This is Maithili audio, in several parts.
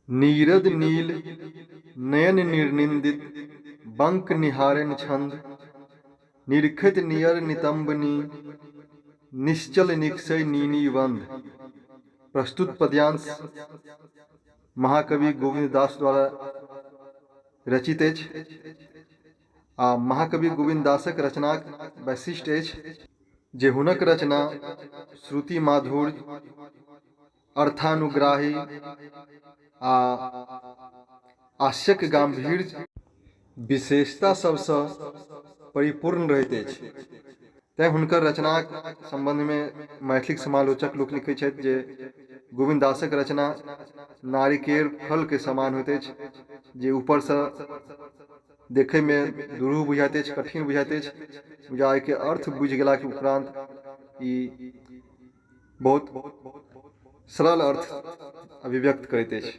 नीरद नील नयन निर्निंदित बंक निहारन छंद निरखैत नियर नितम्बनी निश्चल निक्षय नीनी बंध। प्रस्तुत पद्यांश महाकवि गोविन्द दास द्वारा रचित अछि आ महाकवि गोविन्द दासक रचनाक वैशिष्ट्य अछि जे हुनक रचना श्रुति माधुर्य, अर्थानुग्राही आ आशयक गाम्भीर्य विशेषता सभसँ परिपूर्ण रहैत अछि। तेँ हुनकर रचनाक सम्बन्धमे मैथिलीक समालोचक लोकनि लिखैत छथि जे गोविन्द दासक रचना नारिकेर फलके समान होइत अछि जे ऊपरसँ देखैमे दुरूह बुझाइत अछि, कठिन बुझाइत अछि, मुदा एहिके अर्थ बुझि गेलाके उपरान्त ई बहुत सरल अर्थ अभिव्यक्त करैत अछि।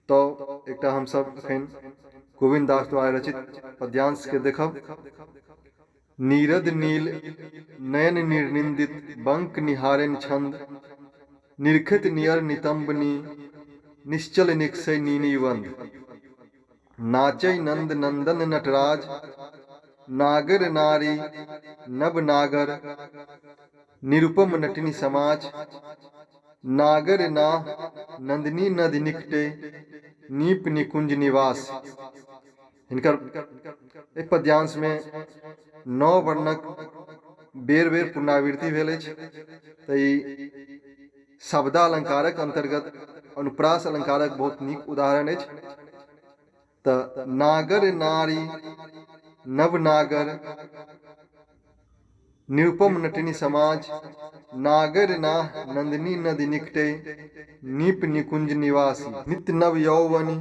तऽ एकटा हमसभ एखन गोविन्द दास द्वारा रचित पद्यांशके देखब। नीरद नील नयन निर्निंदित बंक निहारनि छंद निरखैत नियर नितम्बनी निश्चल निक्षय नीनीबंध। नाचै नंद नंदन नटराज नागर नारी नव नागर निरुपम नटिनी समाज नागर नाह नंदिनी नदी निकटे नीप निकुंज निवास। हिनकर एहि पद्यांशमे नओ वर्णक बेर बेर पुनरावृत्ति भेल अछि, तऽ ई शब्दालङ्कारक अन्तर्गत अनुप्रास अलङ्कारक बहुत नीक उदाहरण अछि। तऽ नागर नारी नवनागर निरुपम नटिनी समाज नागर नाह नंदिनी नदी निकटे नीप निकुंज निवासी। नित्य नव यौवनि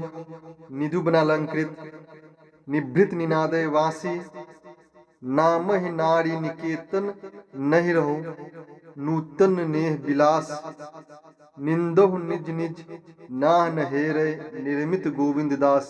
निधुबनालंकृत निभृत निनादय वासी नामहि नारी निकेतन नहि रहु नूतन नेह विलास निन्दहु निज निज नाह न हेरय निर्मित गोविन्द दास।